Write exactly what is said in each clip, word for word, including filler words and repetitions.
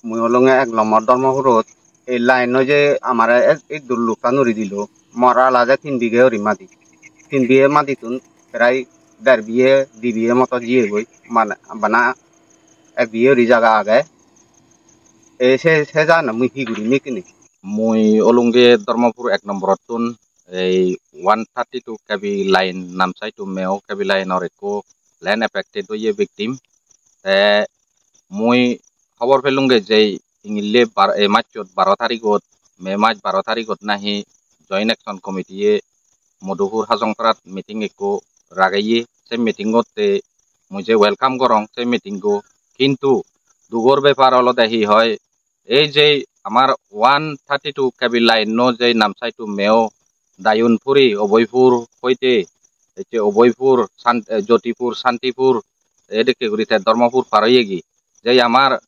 Mui olonge ek nombor Dharmapurot. Ei line-o je amare ek, ek dur lukkan uri dilo. Mor ala je tin bighe uri madi. Tin bighe madittun prai der bighe, di bighe moto jiyegoi. Mane bana ek bighe uri jaga age. Ei se, se jagana mui hi gurim ekkene? Mui olonge Dharmapur ek nomborottun, ei one thirty-two K V line, Namsai to Meo K V line-or ekko land affected oye victim. Te mui hobor pelunge je ingille bar-, ei majsot baro tarigot, May maj baro tarigot nahi Joint Action Committee-ye Modupur Hajongparat meeting ekko rageye. Se meeting-otte mui je welcome gorong se meeting-o. Hintu dugor bepar olode hi hoi, ei je amar one thirty-two K V line-o je Namsai to Meo, Dayunpuri, Oboipur hoite, ecche Oboipur, San-, eh, Jyotipur, Santipur, edokke guri te Dharmapur par oyegi. Je amar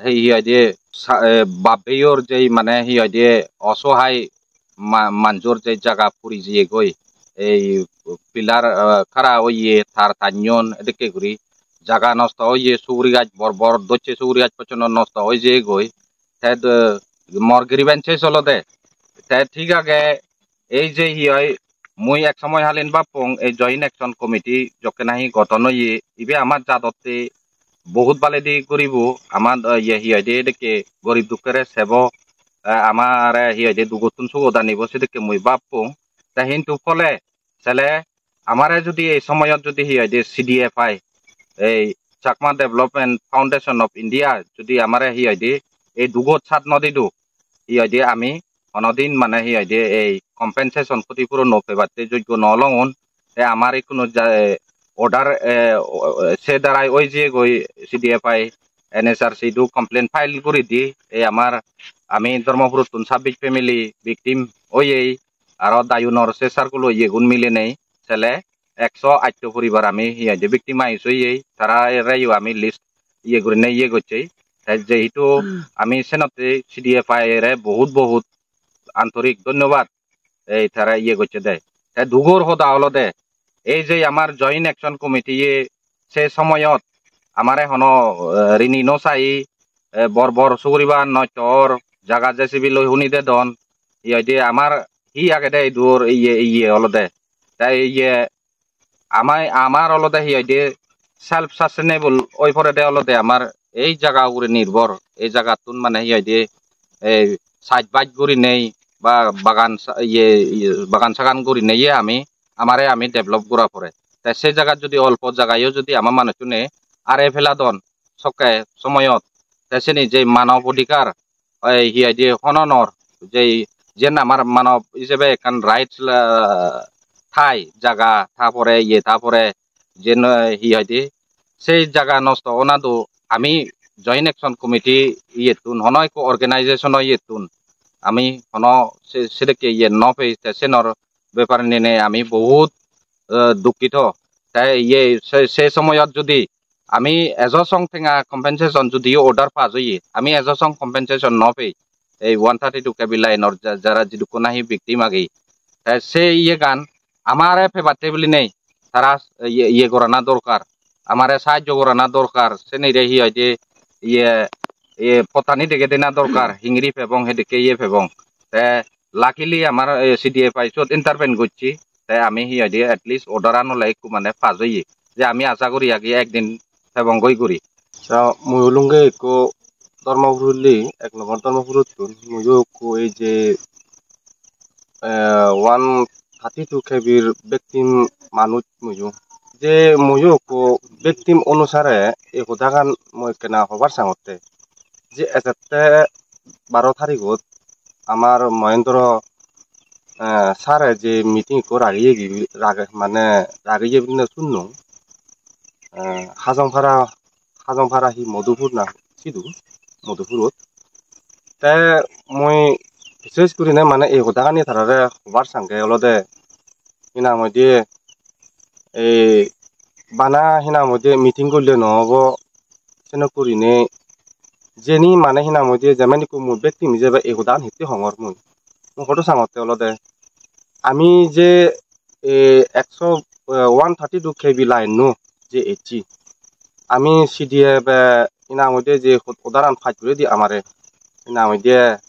hi, hi hoide, sa-, eh, bap bheiyor je mane hi hoide osohai ma-, manjor je jaga puri jiyegoi, ei pillar, eh, khara oye, tar tanyon, edokke guri jaga nosto oye, suguri gaj bor bor docche, suguri gaj pojjonto nosto oi jeyegoi. Te d-, mor grievance olode, te thik age, ei je hi hoi, mui ek somoy halen bappong ei Joint Action Committee jokke nahi goton oye, ibe amar jadotte bohut baledi guribo, amar, eh, ye hi hoide edokke gorib dukkere sebo, eh, amare hi hoide dugottun sugot anibo sedokke mui bappong. Te hintu phole sele amare judi ei somoyot judi hi hoide C D F I, ei Chakma Development Foundation of India judi amare hi hoide ei dugot sat no dido, hi hoide ami honodin mane hi hoide ei compensation, khotipuron no pebatte joggo no olongun. Te amar ikkunu ja-, order, eh, o-, se darai oi jeyegoi C D F I, N H R C idu complaint file guri di, ei amar, ami Dharmapurottun sabbis family victim oyei, aro Dayunor se circle-o iyegun milinei sele ekso atto poribar ami hi hoide victimize oyei, tarareyo ami list iye gurinei iye gocchei. Te jehetu ami senotte C D F I re bohut bohut antorik dhonnobad ei tara iye gocche de. Te dugor hoda olode, ei je amar Joint Action Committee-ye se somoyot amare hono, eh, rini no sai, eh, bor bor suguriban nosto or, jaga J C B loi huni dedon, hi hoide amar hi agede idu or iye, iye olode. Te iye amai, amar olode hi hoide self sustainable oi porede olode amar ei jaga ugure nirbhor, ei jagattun mane hi hoide ei saj baj gurinei ba bagan sa-, iye, iye, bagan sagan gurinei ye ami, amare ami develop gora pore. Te se jagat judi olpo jagayo judi ama manuchune are peladon sokke somoyot, te seni je manob odhikar, ei hi hoide hononor, je, jen amar manob ijebe ekkan rights la-, thai jaga, ta pore iye, ta pore jen, eh, hi hoide se jaga nosto ona do ami Joint Action Committee iyettun, hono ekko organization o iyettun ami hono se-, sedokke iye no pei, te senor bepare nene ami bohut, eh, dukkito. Te iye se, se somoyot judi ami ejo song tenga compensation judiyo order pass oye, ami ejo song compensation no pei, ei one thirty-two K V line-or ja-, jara jidukko nahi victim age, te se iyegan amare pebatte bilinei tara iye, iye gorana dorkar, amare sahajjo gorana dorkar, senire hi hoide iye, iye pottani dege dena dorkar, hingiri pebong, hedekke iye pebong. Te luckily amar, eh, C D F I siyot intervene gocche, te ami hi hoide at least order an ole ekku mane pass oye, je ami aja guri agi ekdin pebong goi guri. So mui olunge ekku Dharmapur hulli, ek nombor Dharmapurottun, muiyo ekku ei je, eh, one thirty-two K V-r victim manuj muiyo. Je muiyo ekku victim onusare ei hodagan mui ekkena hobar sangotte. Je ejette baro tarigot amar Mohendro, eh, sare je meeting ekko rageye gi-, rage, mane rageye bine sunnung. Eh, Hajongpara, Hajongpara hi Modupur na sidu, Modupurot. Te mui bises gurine mane ei hodagani tarare hobar sange olode, hi nang hoide, ei bana hi nang hoide meeting golle no obo, senok gurine jeni mane hi nang hoide jemen ikko mui victim ijebe ei hodagan hitte hongor mui. Mui hodo sangotte olode ami je, eh, ekso, eh, one thirty-two K V line-o je ecchi, ami C D F, eh, hinang hoide je hod-, order-an pass guri di amare, hinang hoide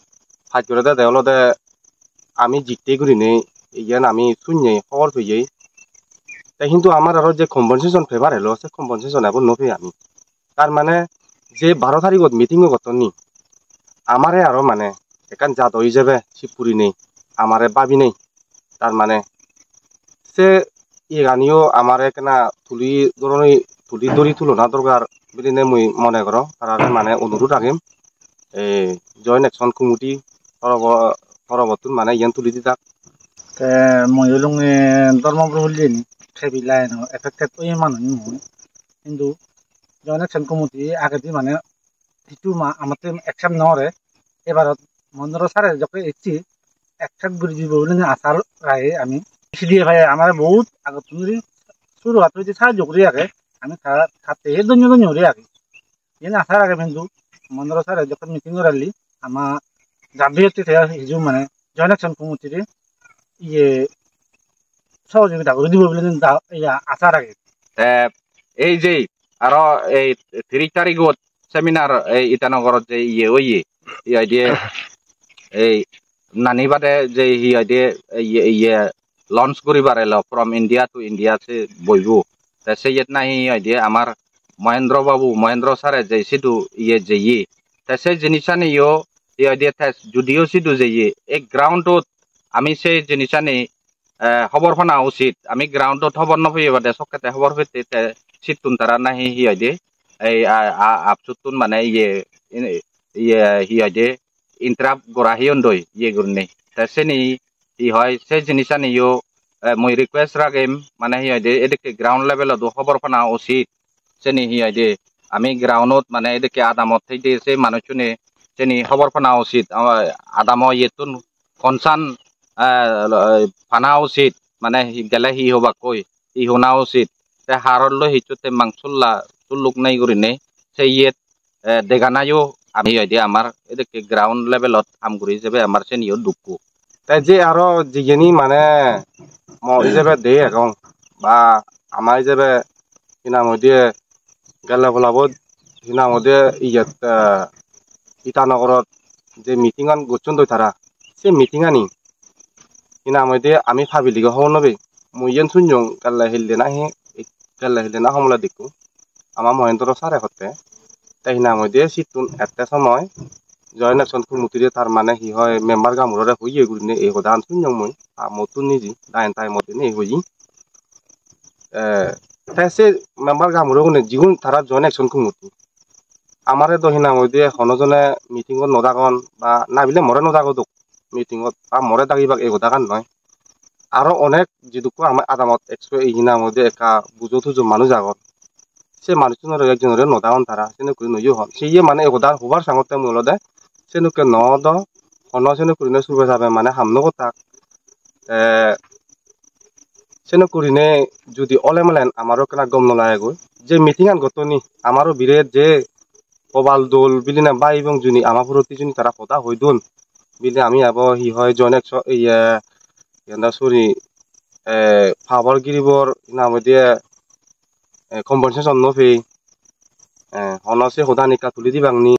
pass guri dede olode ami jitte gurinei, iyen ami sunne hobor peye. Te hintu amar aro je compensation pebar elo, se compensation ebo no pei ami. Tar mane je baro tarigot meeting-o gotton ni, amare aro mane ekkan jado ijebe sip purinei, amare babinei. Tar mane se iyeganiyo amare ekkena tuli dhoroni, tuli dhori tulona dorkar bilinei mui mone gorong, tarare mane onurot ragim, ei Joint Action Committee torobo-, torobottun mane iyen tuli didak. Te mui olunge Dharmapur hulleni, heavy line-o affected oye manuj mui. Hintu Joint Action Committee agedi mane hissu ma-, amatte accept no gore. Ebarot Mohendro sir-e jokke ecche, accept guri dibo bili asha rage ami. C D F I amare bahut agottun dhuri suruat hoite sahajjo guri age. Ami ta-, tatte he dhonyo dhonyo guri agi. Iyen asha rage hintu Mohendro sir-e jokke meeting gorelli ama jabbi hotte te hiju mane Joint Action Committee-re iye sohojogita guri dibo bili da-, iya, asha rage. Te ei je aro ei tiris tarigot seminar ei Itanagarot je iye oye, iye hoide ei nani bade je hi hoide iye, iye launch guribar elo From India to India se boibo. Te seyet nahi hi hoide amar Mohendro babu, Mohendro sir-e je sidu iye jeye. Te se jinisaniyo hi hoide te judiyo sidu jeye, ei ground-ot ami se jinisani eh, hobor pana usit. Ami ground-ot hobor no peye bade sokkete hobor pette te sittun tara nahi hi hoide, ei a-, a-, apsuttun mane iye, in-, iye hi hoide, interrupt gora heyondoi iye gurinei. Te seni hi hoi, se jinisaniyo, eh, mui request ragem, mane hi hoide, edokke ground level-odo hobor pana usit. Seni hi hoide, ami ground-ot mane edokke adamot thei de se manuchchune seni hobor pana usit. Ah, adamo iyettun concern, eh, pana usit, mane hi gele hi hobakkoi, hi hona usit, te harollo hissu temmang sulla sulluk nei gurinei se iyet, eh, deganayo ami hoide amar edokke ground level-ot ham guri hijebe amar seniyo dukko. Te je aro jigeni mane mo hijebe de agon ba ama hijebe hi nang hoide gelle polabot hi nang hoide iyet, eh, Itanagarot je meeting-an gocchon doi tara, se meeting-ani hi nang hoide ami public-o hobor no pei. Mui iyen sunyong gelle hille nahi, gelle hille na homole dekko. Ama Mohendro sir-e hotte. Te hi nang hoide sittun ette somoi Joint Action Committee-re tar mane hi hoi member gamurore hoye gurinei ei hodan sunyong mui. Aa, mottun niji, dain tai mottun ei hoye. Eh, te se member gamurogune jigun tara Joint Action Committee, amare do hi nang hoide hono jone meeting-ot no dagon ba na bile more no dagodok meeting-ot ba more dagibak ei hodagan noi. Aro onek jidukko ama adamot expo-, hi nang hoide ekka bujo tujo manuj agon. Se manuchchunore ekjonore no dagon tara, senokkuri noyo hon. Se iye mane ei hoda hobar sangotte mui olode senokke no do, hono senokkuri no sube sabe mane ham no gottak. Te senok gurinei judi ole malen amaro ekkena gom no lagegoi. Je meeting-an gotton ni, amaro biret je pobal dol biline bhai bong juni ama puroti juni tara hoda hoi don. Bile ami abo hi hoi Joint Action, iye, iyan da suri, eh, power giribor hi nang hoide, eh, compensation no pei. Eh, hono se hodani ekka tuli dibak ni.